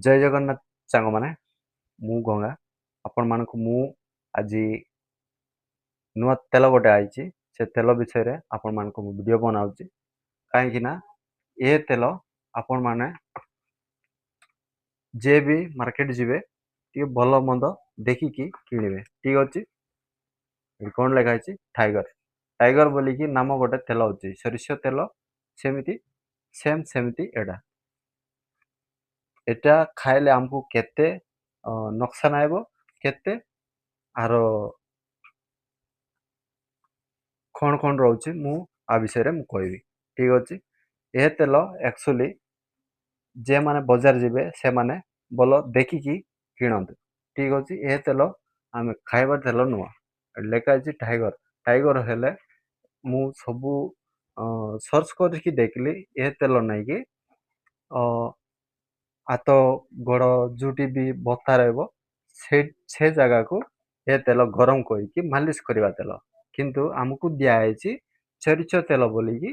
ଜୟ ଜଗନ୍ନାଥ ସାଙ୍ଗମାନେ, ମୁଁ ଗଙ୍ଗା। ଆପଣମାନଙ୍କୁ ମୁଁ ଆଜି ନୂଆ ତେଲ ଗୋଟେ ଆଇଛି, ସେ ତେଲ ବିଷୟରେ ଆପଣମାନଙ୍କୁ ମୁଁ ଭିଡ଼ିଓ ବନାଉଛି। କାହିଁକି ନା ଏ ତେଲ ଆପଣମାନେ ଯିଏ ବି ମାର୍କେଟ ଯିବେ, ଟିକେ ଭଲ ମନ୍ଦ ଦେଖିକି କିଣିବେ। ଠିକ୍ ଅଛି। ଏଠି କ'ଣ ଲେଖା ହେଇଛି? ଟାଇଗର, ଟାଇଗର ବୋଲିକି ନାମ ଗୋଟେ ତେଲ ଅଛି, ସୋରିଷ ତେଲ ସେମିତି ସେମ୍ ସେମିତି। ଏଇଟା ଖାଇଲେ ଆମକୁ କେତେ ନୁକସାନ ହେବ, କେତେ ଆର କ'ଣ କ'ଣ ରହୁଛି, ମୁଁ ଆ ବିଷୟରେ ମୁଁ କହିବି। ଠିକ୍ ଅଛି। ଏ ତେଲ ଆକ୍ଚୁଆଲି ଯେଉଁମାନେ ବଜାର ଯିବେ, ସେମାନେ ଭଲ ଦେଖିକି କିଣନ୍ତୁ। ଠିକ୍ ଅଛି। ଏ ତେଲ ଆମେ ଖାଇବା ତେଲ ନୁହଁ। ଲେଖା ହେଇଛି ଟାଇଗର, ଟାଇଗର ହେଲେ ମୁଁ ସବୁ ସର୍ଚ୍ଚ କରିକି ଦେଖିଲି, ଏ ତେଲ ନେଇକି ହାତ ଗୋଡ଼ ଯେଉଁଠି ବି ବଥା ରହିବ, ସେ ଜାଗାକୁ ଏ ତେଲ ଗରମ କରିକି ମାଲିସ କରିବା ତେଲ। କିନ୍ତୁ ଆମକୁ ଦିଆହେଇଛି ସୋରିଷ ତେଲ ବୋଲିକି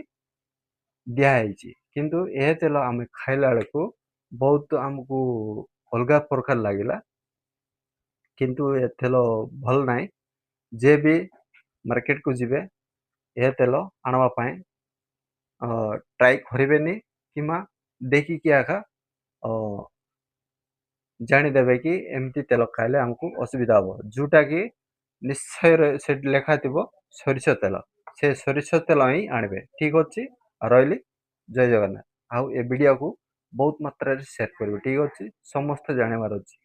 ଦିଆହେଇଛି, କିନ୍ତୁ ଏ ତେଲ ଆମେ ଖାଇଲା ବେଳକୁ ବହୁତ ଆମକୁ ଅଲଗା ପ୍ରକାର ଲାଗିଲା। କିନ୍ତୁ ଏ ତେଲ ଭଲ ନାହିଁ। ଯିଏ ବି ମାର୍କେଟକୁ ଯିବେ, ଏ ତେଲ ଆଣିବା ପାଇଁ ଟ୍ରାଏ କରିବେନି, କିମ୍ବା ଦେଖିକି ଆକା ଜାଣିଦେବେ କି ଏମିତି ତେଲ ଖାଇଲେ ଆମକୁ ଅସୁବିଧା ହେବ। ଯେଉଁଟାକି ନିଶ୍ଚୟ ସେଠି ଲେଖା ଥିବ ସୋରିଷ ତେଲ, ସେ ସୋରିଷ ତେଲ ହିଁ ଆଣିବେ। ଠିକ୍ ଅଛି, ରହିଲି, ଜୟ ଜଗନ୍ନାଥ। ଆଉ ଏ ଭିଡ଼ିଓକୁ ବହୁତ ମାତ୍ରାରେ ସେୟାର କରିବେ। ଠିକ୍ ଅଛି, ସମସ୍ତେ ଜାଣିବାର ଅଛି।